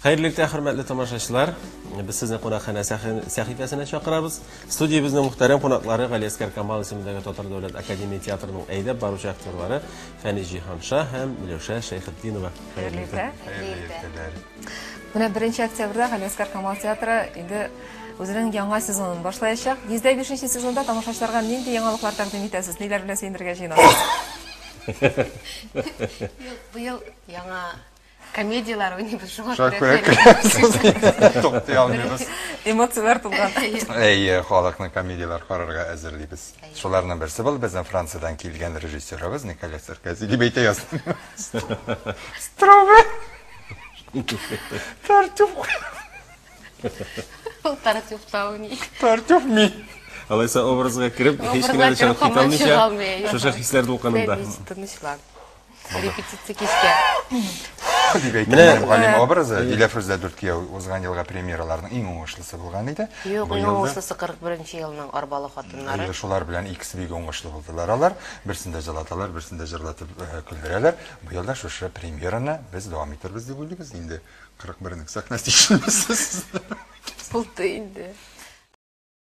Хәерле иртә, хөрмәтле тамашачылар. Без сезне кунакханә сәхифәсенә чакырабыз. Студиябезнең мөхтәрәм кунаклары Галиәскәр Камал исемендәге Татар дәүләт академия театрының әйдәп баручы актерлары Фәнис Җиһанша һәм Миләүшә Шәйхетдинова. Хәерле иртә. Хәерле иртәләр. Менә 1 октябрьдә Галиәскәр Камал театры инде үзенең яңа сезонын башлаячак. 105 нче сезонда тамашачыларга нинди яңалыклар тәкъдим итәсез? Ниләр белән сөендерергә җыенасыз? Юк, быел яңа комедияләр уйныйбыз, шуңа Шуңа күрә күрә көләбез. Туктый алмыйбыз. Эмоцияләр тулган. Әйе, халыкны комедияләр карарга әзерлибез. Шуларның берсе был безнең Франциядән килгән режиссерыбыз Николя Саркози дип әйтә яздым. Стробе. Тартюф. Ул Тартюфта уйный. Тартюф мин. Алайса образга кереп, һич кенә дә Образга чыгып кереп китә һаман алмыйча, чыга алмый, әйе. шушы хисләр дулкынында. Фәнис, тынычлан. Репетиция кичкә. Дип әйтте. Менә Галим образы Диләфрүздә дүрт кияү узган елгы премьераларның иң уңышлысы булган иде. Юк, Бу иң елда уңышлысы 41 елның арбалы хатыннары. Әйе, шулар белән икесе бик уңышлы булдылар алар. Берсен дә җылаталар, берсен дә җырлатып көлдерәләр. Быел да шушы премьераны без дәвам итәрбез дип уйлыйбыз. Инде 41-нең сәхнәсе ишелмәсә. Булды инде.